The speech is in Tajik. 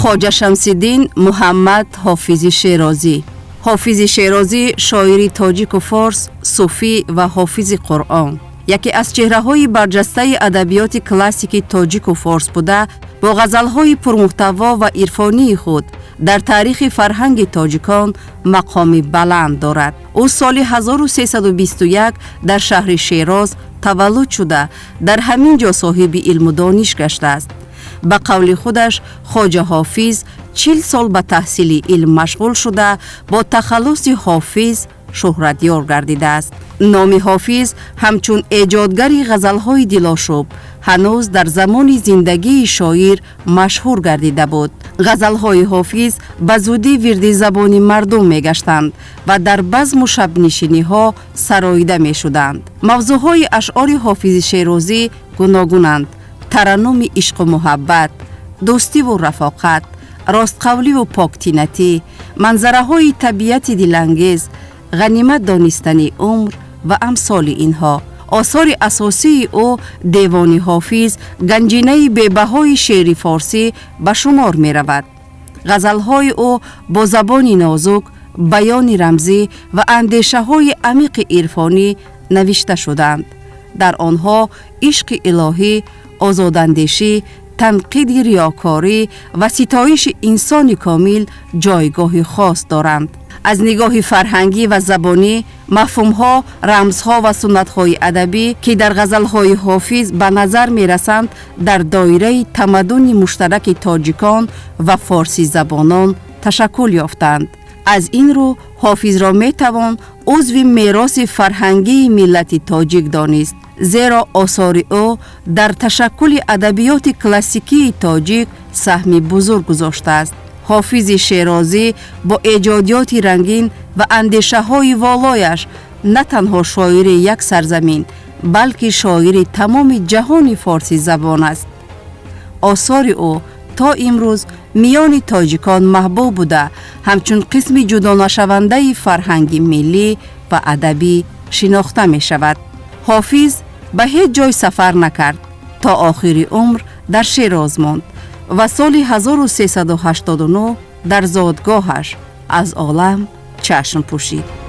Хоҷа Шамсиддин Муҳаммад Ҳофизи Шерозӣ. Ҳофизи Шерозӣ, шоири тоҷику форс, суфӣ ва ҳофизи Қуръон, яке аз чеҳраҳои барҷастаи адабиёти классики тоҷику форс буда, бо ғазалҳои пурмуҳтаво ва ирфонии худ дар таърихи фарҳанги тоҷикон мақоми баланд дорад. Ӯ соли 1321 дар шаҳри Шероз таваллуд шуда, дар ҳамин ҷо соҳиби илму дониш гаштааст. Ба қавли худаш, Хоҷа Ҳофиз 40 сол ба таҳсили илм машғул шуда, бо тахаллуси Ҳофиз шӯҳратёр гардидааст. Номи Ҳофиз ҳамчун эҷодгари ғазалҳои дилошуб ҳанӯз дар замони зиндагии шоир машҳур гардида буд. Ғазалҳои Ҳофиз ба зудӣ вирди забони мардум мегаштанд ва дар базму шабнишиниҳо сароида мешуданд. Мавзӯъҳои ашъори Ҳофизи Шерозӣ гуногунанд: тараннуми ишқу муҳаббат, дӯстиву рафоқат, ростқавливу поктинатӣ, манзараҳои табиати дилангез, ғанимат донистани умр ва амсоли инҳо. Осори асосии ӯ, Девони Ҳофиз, ганҷинаи бебаҳои шеъри форсӣ ба шумор меравад. Ғазалҳои ӯ бо забони нозук, баёни рамзӣ ва андешаҳои амиқи ирфонӣ навишта шудаанд. Дар онҳо ишқи илоҳӣ, озодандешӣ, танқиди риёкорӣ ва ситоиши инсони комил ҷойгоҳи хос доранд. Аз нигоҳи фарҳангӣ ва забонӣ, мафҳумҳо, рамзҳо ва суннатҳои адабӣ, ки дар ғазалҳои Ҳофиз ба назар мерасанд, дар доираи тамаддуни муштараки тоҷикон ва форсизабонон ташаккул ёфтанд. Аз ин рӯ, Ҳофизро метавон узви мероси фарҳангии миллати тоҷик донист, зеро осори ӯ дар ташаккули адабиёти классикии тоҷик саҳми бузург гузоштааст. Ҳофизи Шерозӣ бо эҷодиёти рангин ва андешаҳои волояш на танҳо шоири як сарзамин, балки шоири тамоми ҷаҳони форсизабон аст. Осори ӯ то имрӯз миёни тоҷикон маҳбуб буда, ҳамчун қисми ҷудонашавандаи фарҳанги миллӣ ва адабӣ шинохта мешавад. Ҳофиз ба ҳеҷ ҷой сафар накард, то охири умр дар Шероз монд ва соли 1389 дар зодгоҳаш аз олам чашм пӯшид.